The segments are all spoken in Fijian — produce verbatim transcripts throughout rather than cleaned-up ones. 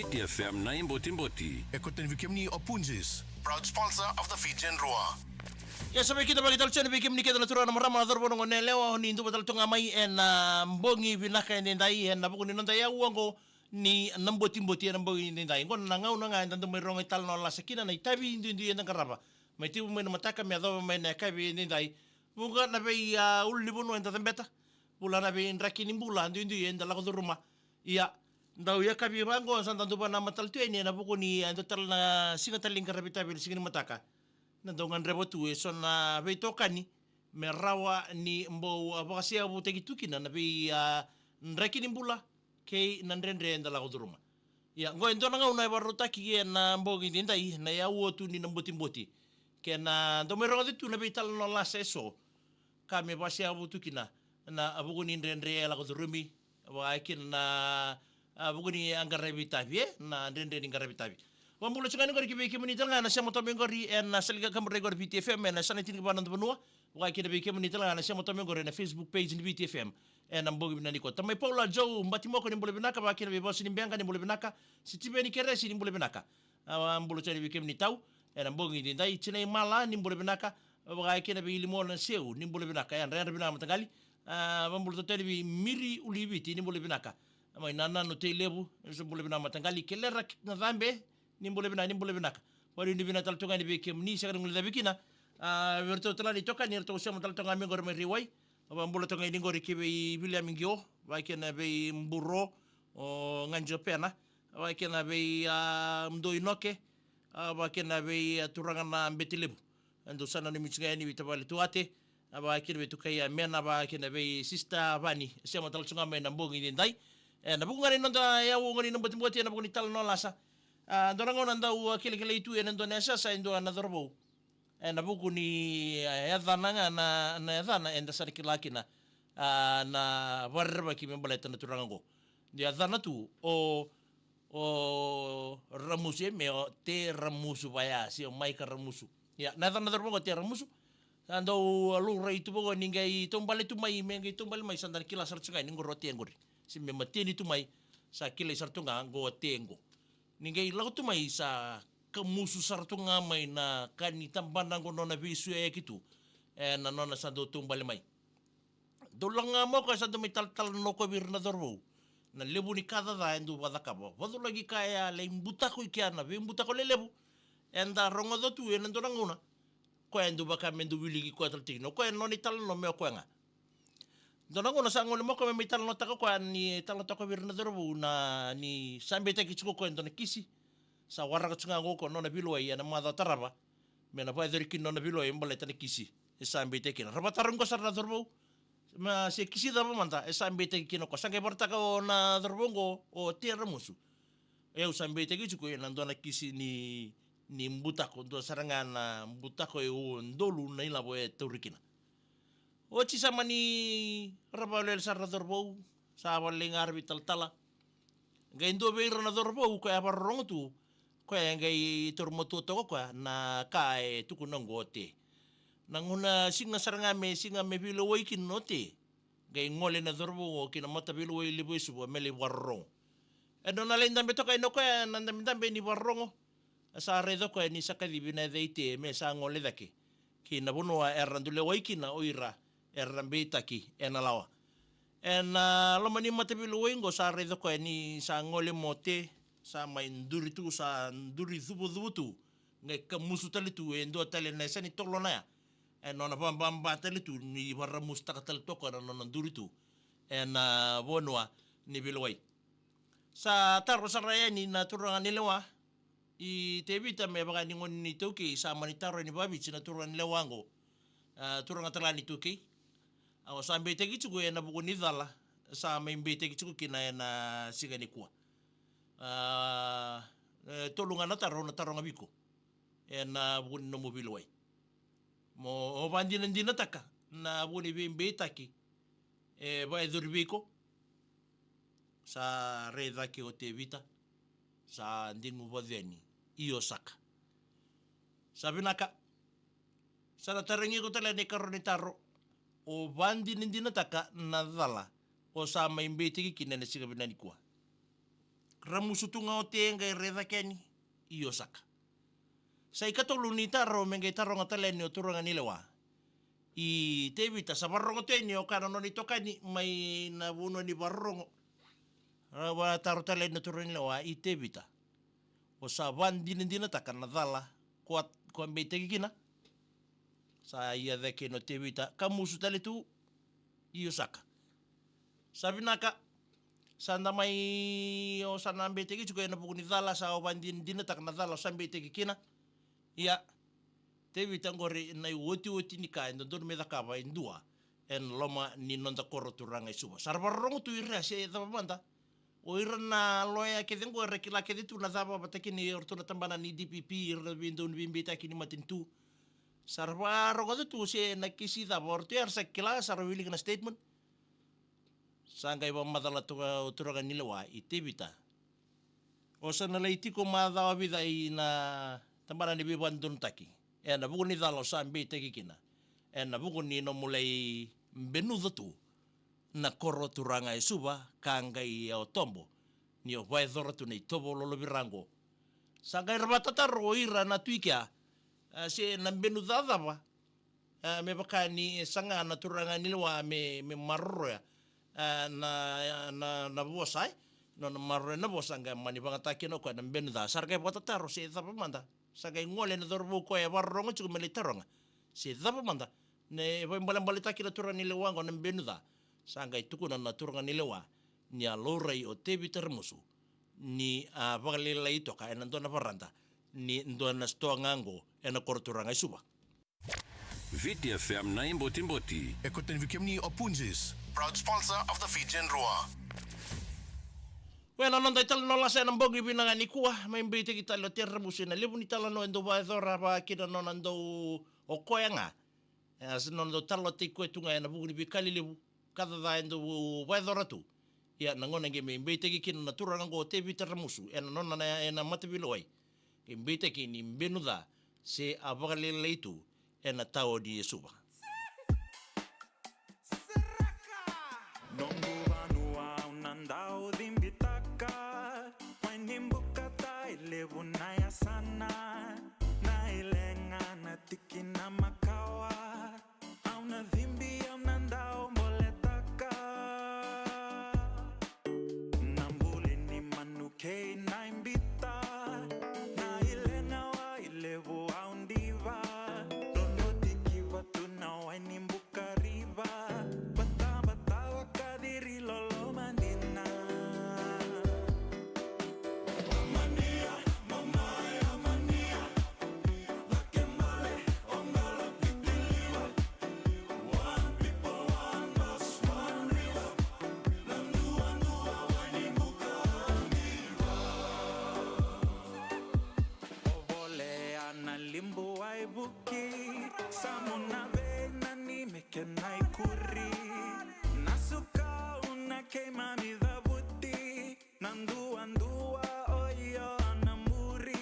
T F M na iBotiboti. E koto ni vei kemuni o Punjas, proud sponsor of the Fijian Drua. Ia sa vei keda vaki tale tiko ni vei kemuni keda na turaga na marama na cauravou na gone yalewa, o ni duva tale tu ga mai ena bogi vinaka edaidai ena vuku ni noda yaua oqo ni na Botiboti ena bogi edaidai. Oqo na gauna ga eda dau mai rogo italanoa lasa kina na itavi duidui eda qarava mai tekivu mai na mataka me yacova mai na yakavi edaidai. Vuqa na vei a ulunivanua eda cabeta, vula na veidraki ni bula duidui eda lako curuma. Ia, dau yakavi vaqo sa da dau vanama tale tu yani ena vuku ni a dua tale na siga tale ni qaravi tavi ena siga ni mataka. Na dau gadreva tu eso na veitokani me rawa ni bau a vakaseyavutaki tu kina na vei a draki ni bula kei na dredre eda lako curuma. Ia, oqo e dua na gauna e vakarautaki ena bogi edaidai na yaua tu ni na Botiboti kei na dau mai rogoci tu na veitalanoa lasa eso ka me vakaseyavu tu kina na vuku ni dredre e lako curumi, vaka kina na a vuku ni a qaravi tavi, e na dredre ni qaravi tavi. Vakabula tiko ga yani qori ki vei kemuni tale ga na sema tome qori ena sala ni kakaburaki qori Viti F M ena yasana tinikava na noda vanua. Vaka kina vei kemuni tale ga na sema tome qori ena Facebook page ni Viti F M ena bogi vinaka nikua. Tamai Paula Joe Batimoko ni bula vinaka, vaka kina vei Vosa ni Beqa ni bula vinaka, Sitiveni Keresi ni bula vinaka. A bula tiko yani vei kemuni tau ena bogi edaidai. Tinai Mala ni bula vinaka, vaka kina vei Ilimona Seu ni bula vinaka, yadrayadra vinaka mataqali. A vakabula tiko yani vei Miri Uliviti ni bula vinaka. Mai Nananu Tailevu eso bula vinaka mataqali. Kelera na Cabe ni bula vinaka, ni bula vinaka. Vakanuinui vinaka tale tu ga yani vei kemuni sega ni guilecavi kina. A vei iratou tale ga na itokani eratou sema tale tu ga mai qori mai Riwai. Vakabula tiko ga yani qori ki vei Viliami Qio, vaka kina vei Buro o Gajopena, vaka kina vei a Mdo Inoke, a vaka kina vei a turaga na Bete Levu. E dau sa nanumi tiko ga yani vei tavale Tuate, a vaka kina vei Tukai a Mena, vaka kina vei Sister Vani, sema tale tu ga mai na bogi edaidai. Ena vuku ga ni noda yaua oqo ni na Botiboti ena vuku ni talanoa lasa. A dua na gauna dau a kilakilai tu ena dua na yasayasa e dua na cauravou. Ena vuku ni a yacana ga na, na yacana eda sa na kila kina a na vakarerevaki me baleta na turaga oqo. Ni yacana tu o, o Ramusu, e me o Te Ramusu vaya se o Maika Ramusu. Ia, na yacana na cauravou oqo Te Ramusu. Sa dau a laurai tu vaqo ni qai taubale tu mai, me qai taubale mai sa da na kila sara tu ga ni qori o Te qori. Se me mateni tu mai sa kilai sara tu ga qo o Te qo. Ni qai lako tu mai sa kamusu sara tu ga mai na ka ni tabana oqo nona veisuyaki tu ena nona sa dau taubale mai. Dau lako ga mai o koya sa dau mai talatala na o koya vei ira na cauravou na levu ni ka caca e dau vakacakava, vaculaki kaya, lai butako i kea na veibutako lelevu eda rogoca tu ena dua na gauna. Koya e dau vaka me dau wiliki koya tale tiko kina o koya ena nona italanoa me o koya ga. Dua na gauna sa gole mai o koya me mai talanoataka o koya ni talanoataka vei ira na cauravou na ni sa beitaki tiko o koya e dua na kisi. Sa waraka tiko ga o koya nona veilewai ena macawa tarava me na vakayacori kina nona veilewai me baleta na kisi e sa beitaki kina. Ra vakatarogi koya sara na cauravou, ma se kisi cava mada e sa beitaki kina o koya. Sa qai vakaraitaka o na cauravou oqo o Te Ramusu, e au sa beitaki tiko ena dua na kisi ni, ni butako, dua sara ga na butako e udolu na ilavo e tauri kina. Oti sa mani ra vakawelewele sara na cauravou, sa vakalai ga ra veitalatala. Qai dua vei ira na cauravou koya e vakarorogo tu, koya e qai taura matua toka o koya na ka e tukuna oqo o Te. Na gauna siga sara ga me siga me veilewai kina o Te, qai gole na cauravou oqo ki na mataveilewai levu e Suva me lai vakarorogo. E dua na lai dabe toka yani o koya na dabedabe ni vakarorogo. E sa raica o koya ni sa kacivi na yaca i Te me sa gole cake ki na vanua era dau lewai kina o ira era beitaki ena lawa. Ena loma ni mataveilewai oqo sa raica o koya ni sa gole mai o Te, sa mai duri tu, sa duri cuvacuva tu, qai kamusu tale tu e dua tale na yasa ni tolona ya. E nona vababa tale tu ni vakaramusutaka tale tu o koya na nona duri tu ena vanua ni veilewai. Sa taro sara yani na turaga ni lewa i Tevita me vaka ni gone ni taukei, sa mani taro yani vakaviti na turaga ni lewa oqo. A, turaga tale ga ni taukei, au sa beitaki tiko ena vuku ni cala sa mai beitaki tiko kina ena siga nikua. A, e, tolu ga na taro au na taroga vei iko ena vuku ni nomu veilewai. Mo vakadinadinataka na vuku ni veibeitaki e vakayacori vei iko. Sa rai cake o Tevita, sa degu vacu yani. Io saka. Sa vinaka. Sa na tarogi iko tale na ikarua ni taro. O vakadinadinataka na cala o sa mai beitaki kina ena siga vinaka nikua. Ramusu tu ga o Te qai raica keni i Osaka. Sa ikatolu ni taro me qai taroga tale yani o turaga ni lewa i Tevita, sa vakarorogo tu yani o koya na nona itokani mai na vanua ni vakarorogo. Ra vakataro tale yani o turaga ni lewa i Tevita, o sa vakadinadinataka na cala ko a, ko a beitaki kina? Sa ia cake o Tevita ka musu tale tu i Osaka. Sa vinaka, sa da mai, o sa na beitaki tiko ena vuku ni cala, sa o vakadinadinataka na cala o sa beitaki kina. Ia, Tevita, qori na iotioti ni ka e dodonu me cakava e dua ena loma ni noda koro turaga e Suva. Sa ra vakarorogo tu i ra se cava mada. O ira na loya kece qo era kila kece tu na cava vata kina o iratou na tabana ni D P P, ira na veidaunivei beitaki ni matanitu. Sa ra vakarogoca tu se na kisi cava o iratou, era sa kila, sa ra wilika na statement. Sa qai vakamacala tu o turaga ni lewa i Tevita, o sa na lai tiko macawa vica ina tabana ni veivakadodonutaki ena vuku ni cala o sa beitaki kina, ena vuku ni nomu lai benuca tu na koro turaga e Suva, ka qai yaco tobo ni o vakayacora tu na itovo lolovira qo. Sa qai ra vakatataro o ira na tui kea, a, se na benuca cava, a, me vaka ni saga na turaga ni lewa me, me maroroya, a, na, na, na vosa, e? Nona maroroya na vosa, qai mani vakayagataka kina o koya na benuca. Sa ra qai vakatataro se cava mada. Sa qai gole na cauravou koya e vakarorogo tiko me lai taroga se cava mada na e vakaibalebaletaki na turaga ni lewa qo na benuca. Sa qai tukuna na turaga ni lewa ni a laurai o Tevita Ramusu ni a vakalailai toka ena dua na varada ni dua na sitoa ga qo ena koro turaga e Suva. Viti F M na ibotiboti. E kauta yani vei kemuni o Punjas, proud sponsor of the Fijian Drua. Oya na noda italanoa lasa ena bogi vinaka nikua, mai beitaki tale o Tevita Ramusu ena levu ni talanoa e dau vakayacora vaka kina na nona dau o koya ga. E, sa nona dau talanoataki koya tu ga ena vuku ni veika lelevu ka caca e dau vakayacora tu. Ia na gauna qai mai beitaki kina na turaga qo o Tevita Ramusu ena nona na, ena mataveilewai. Qai beitaki ni benuca se a vakalailai tu ena taoni e Suva. Noqu vanua au na dau cibitaka, mai ni buka tai levu na yasana, na ilega na tikina makawa, au na cibi au na dau boletaka. Na buli ni manu kei na ibita, na ilega wai levu au diva, dodotiki vatu na wai ni buka riva, batabata vakaciri loloma dina. Amania, mamae, amania. O volea na libu waivuki, samu na vei na ni me kena ikuri, na sukau na keimami cavuti, na duadua o io na muri.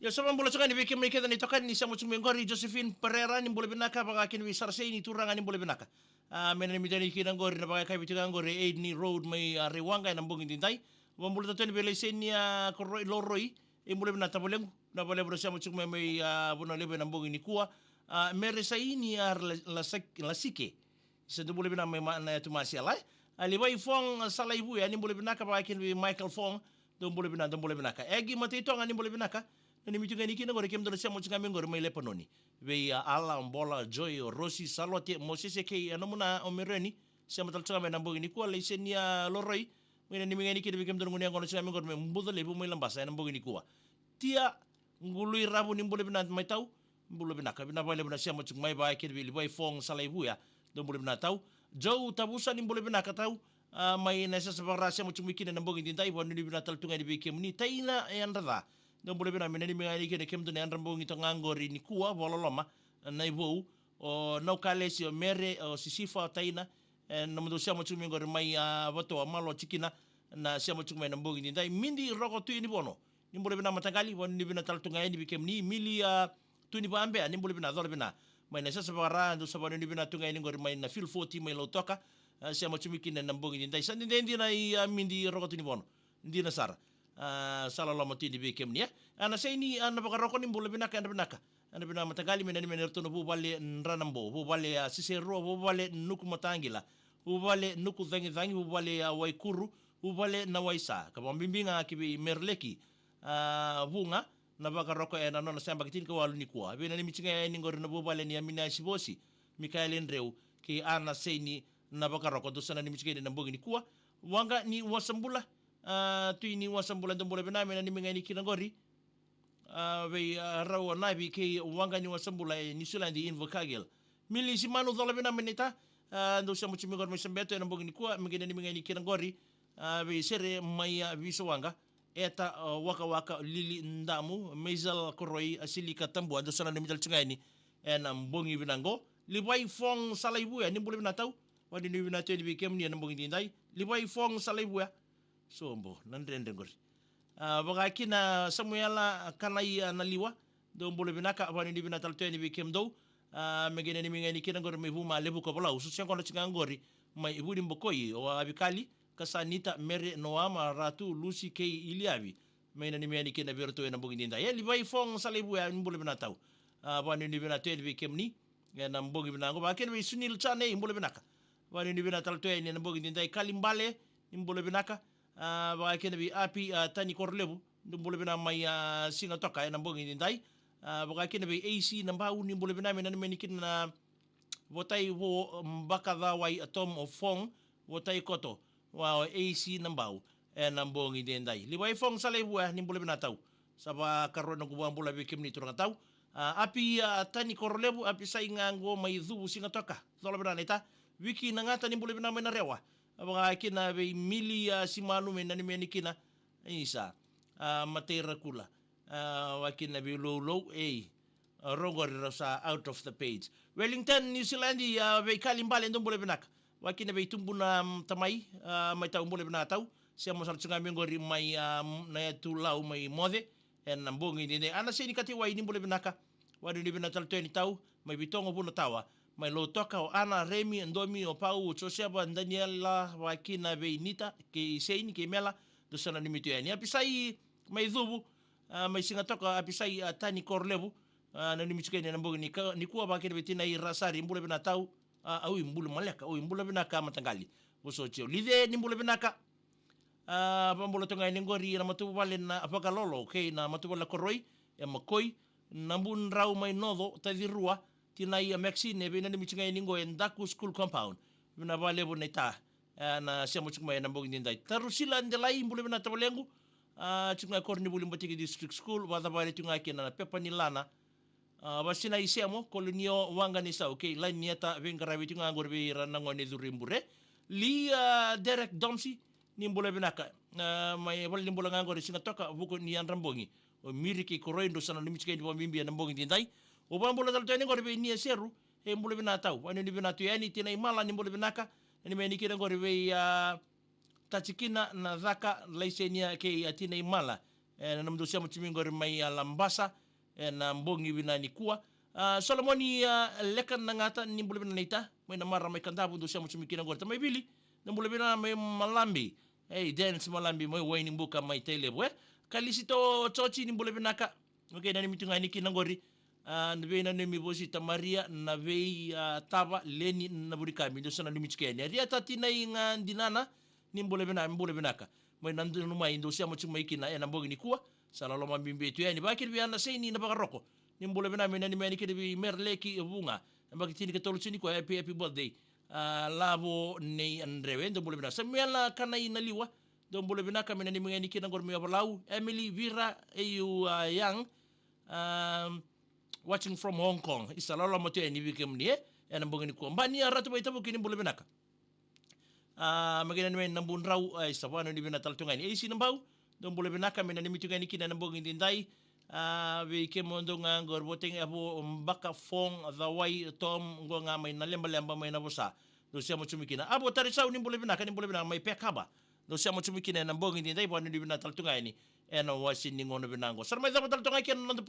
Ia sa vakabula tiko yani vei kemuni kece na itokani ni sema tiko mai qori, Josephine Pereira, ni bula vinaka, vaka kina vei Sarasei ni turaga ni bula vinaka. A, me nanumi tani kina qori na vakayakavi tiko ga qori e Aidney Road mai, a, Raiwaqa ena bogi daidai. Vakabula tale tu yani vei Laiseni, a, Koroi, Loroi, e bula vinaka tavalequ, na valevu na sema tiko mai mai, a, Vanua Levu ena bogi nikua. A, Mere Saini, a, La-, Lasik-, Lasike. Sa dou bula vinaka mai ma-, na yatu Masela, e. A, Livai Fong, a, Salaivuya, ni bula vinaka, vaka kina vei Michael Fong, dou bula vinaka, dou bula vinaka. Egi Mataitoga, ni bula vinaka. Nanumi tiko ga yani kina qori kemudou na sema tiko ga mai qori mai Lepanoni. Vei, a, Ala, o Bola, o Joy, o Rosi, Salote, Mosese kei, a, nomuna o Mereni, sema tale tiko ga mai ena bogi nikua, Laiseni, a, Loroi. Mai nanumi ga yani kina vei kemudou na gone yaqona tiko ga mai qori mai Bucalevu mai Labasa ena bogi nikua. Tia Qului Ravu, ni bula vinaka mai tau. Bula vinaka, vinaka vakalevu na sema tiko mai, vaka kina vei Livai Fong Salaivuya, dou bula vinaka tau. Joe Tavusa, ni bula vinaka tau. A, mai Nasesa, Vakaraubuka, sema tiko mai kina ena bogi daidai, vakanuinui vinaka tale tu ga yani vei kemuni. Taina Yadraca, dou bula vinaka, me nanumi ga yani kina kemudou na yadra bogi toka ga qori nikua, vakaloloma na ivou. O Naukalesi, o Mere, o Sisifa, o Taina, e, nomudou sema tiko mai qori mai, a, Vatoa, malo tikina na sema tiko mai ena bogi daidai. Midi Roko, Tuinivono, ni bula vinaka mataqali, vakanuinui vinaka tale tu ga yani vei kemuni. Mili, a, Tunivabe, ni bula vinaka, cola vinaka. Mai Nasesa, Vakaraubuka, dou sa vakanuinui vinaka tu ga yani qori mai na Field forty mai Lautoka. A, sema tiko mai kina ena bogi ni dai. Sa dede dina i, a, Midi Rokotunivono. Dina sara. A, sa loloma tu yani vei kemuni, e. A, na Saini, a, Navakaroko, ni bula vinaka, ena vinaka. Ena vinaka mataqali, me nanumi yani iratou na vuvale Dranabo, vuvale, a, Siserua, vuvale Nuku Mataqila, vuvale Nuku Cagicagi, vuvale, a, Waikuru, vuvale Nawaisa. Ka vakabibi ga ki vei Merleki, a, Vuga, Navakaroko, ena nona se yabaki tinikawalu nikua. Veinanumi tiko ga yani qori na vuvale nei Amina Sivosi, Mikaele Dreu, kei Ana Saini, Navakaroko, dou sa nanumi tiko yani ena bogi nikua. Waqa ni Wasabula, a, Tui ni Wasabula, dou bula vinaka, me nanumi ga yani kina qori. A, vei, a, Rau Navi kei Waqa ni Wasabula e Niusiladi, Invercargill. Mili Simanu, cola vinaka mai naita. A, dou sema tiko mai qori mai Sabeto ena bogi nikua, me qai nanumi ga yani kina qori. A, vei Sere mai, a, Visawaqa. Eta, a, Wakawaka, Lili Damu, Maisel Koroi, Asilika Tabua, dou sa nanumi tale tiko ga yani ena bogi vinaka qo. Livai Fong Salaivuya, ni bula vinaka tau. Vakanuinui vinaka tu yani vei kemuni ena bogi ni dai. Livai Fong Salaivuya. Sobo, na dredre qori. A, vaka kina Samuela Kanai, a, Naliwa. Dou bula vinaka, vakanuinui vinaka tale tu yani vei kemudou. A, me qai nanumi ga yani kina qori mai Vuma, Levuka, Valau. Susu yaqona tiko ga qori mai Vunibokoi, o Avikali, Kasanita, Mere, Noama, Ratu, Lusi kei Iliavi. Me nanumi yani kina vei iratou ena bogi ni dai. E, Livai Fong Salaivuya, ni bula vinaka tau. A, vakanuinui vinaka tu yani vei kemuni ena bogi vinaka qo. Vaka kina vei Sunil Chane, bula vinaka. Vakanuinui vinaka tale tu yani ena bogi ni dai. Kali Bale, ni bula vinaka. A, vaka kina vei Api, a, Tani Korolevu, ni bula vinaka mai, a, Sigatoka ena bogi ni dai. A, vaka kina vei A C Nabau, ni bula vinaka, me nanumi yani kina na Votai Vo, Bakacawai, a, Tom Fong, Votai Koto, wa o A C Nabau ena bogi ni dai. Livai Fong Salaivuya, ni bula vinaka tau. Sa vakarau noqu vakabula vei kemuni turaga tau. A, Api, a, Tani Korolevu, Api Sai ga qo mai Cuvu, Sigatoka. Cola vinaka naita. Viki Nagata, ni bula vinaka mai Narewa. A, vaka kina vei Mili, a, Simanu, me nanumi yani kina. Isa. A, Matei Rakula. A, vaka kina vei Loulou, ei. A, rau qori rau sa out of the page. Wellington, New Zealand, a, vei Kali Bale, dou bula vinaka. Vaka kina vei Tubuna, mm, Tamai, a, mai tau, bula vinaka tau. Sema sara tiko ga mai qori mai, a, na yatu Lau mai Moce. Ena bogi ni dai. Ana Seni Katewai, ni bula vinaka. Vakanuinui vinaka tale tu yani tau. Mai Vitogo, Vunatawa. Mai Lautoka, o Ana, Remi, Domi, o Pau, o Joseva, Daniela, vaka kina vei Nita, kei Seni, kei Mela. Dou sa nanumi tu yani. Apisai mai Cuvu, a, mai Sigatoka, Apisai, a, Tani Korolevu. A, nanumi tiko yani ena bogi ni ka-, nikua, vaka kina vei Tinai Rasari, bula vinaka tau. A, au i bula maleka, au i bula vinaka mataqali. Vosoti au. Lice, ni bula vinaka. A, vakabula toka ga yani qori na matavuvale na Vakalolo kei na matavuvale na Koroi e Makoi, Nabudrau mai Noco, Tacirua, Tinai, a, Maxine, e veinanumi tiko ga yani qo e Daku School Compound. Vinaka vakalevu naita, e, na sema tiko mai ena bogi ni dai. Tarusila Delai, bula vinaka tavalequ. A, tiko ga e Koronivuli Batiki District School, vakacavara tiko ga kina na pepa ni lana. A, Vasinai Semo, Kolonio, Waqa ni Sau, kei Lainieta, veiqaravi tiko ga qori vei ira na gone curu i bure. Li, a, Derek Domsi, ni bula vinaka. A, mai valenibula ga qori Sigatoka, vuku ni yadra bogi. O Miri kei Koroi, dou sa nanumi tiko yani vakabibi ena bogi ni dai. O vakabula tale tu yani qori vei Nia Seru, e bula vinaka tau. Vakanuinui vinaka tu yani, Tinai Mala, ni bula vinaka. Nanumi yani kina qori vei, a, Tatikina na caka, Laisenia kei a Tinai Mala. E, na nomudou sema tiko mai qori mai a Labasa, e, na bogi vinaka nikua. A, Solomoni, a, Leka Nagata, ni bula vinaka naita, mai Namara mai Kadavu, dou sema tiko mai kina qori. Tamai Vili, na bula vinaka mai Malabi. Ei, Dennis Malabi, mai Wainibuka mai Tailevu, e. Kalisito Joji, ni bula vinaka. Okay, nanumi tu ga yani kina qori. A, na veinanumi Vosita Maria, na vei, a, Tava, Leni, na Vurikabi, dou sa nanumi tiko yani. Arieta Tinai ga Dinana, ni bula vinaka, bula vinaka. Mai Nadroga mai, dou sema tiko mai kina ena bogi nikua. Sa loloma bibi tu yani. Vaka kina vei Ana Seni Navakaroko. Ni bula vinaka, me nanumi yani kina vei Merleki Vuga. Yabaki tinikatolu tiko nikua, happy, happy birthday. A, Lavo nei Andrewe, dou bula vinaka. Samuela Kanai Naliwa, dou bula vinaka, me nanumi yani kina qori mai Ovalau. Emily Vira, e, you are young. Um, watching from Hong Kong. Isa, loloma tu yani vei kemuni, e? Ena bogi nikua. Bani a Ratu Vaitavuki, ni bula vinaka. A, me qai nanumi Nabudrau, a, isa, vakanuinui vinaka tale tu ga yani. Eisi Nabau, dou bula vinaka, me nanumi tu ga yani kina ena bogi ni dai. A, vei kemudou ga qori Votegi, a, vo, Baka, Fong, Cawai, Tom, qo ga mai Nalebaleba mai Navosa. Dou sema tiko mai kina. A, vo Tarisau, ni bula vinaka, ni bula vinaka mai Pekaba. Dou sema tiko mai kina ena bogi ni dai, vakanuinui vinaka tale tu ga yani. Ena wase ni gauna vinaka qo. Sa ra mai cava tale tu ga kina na noda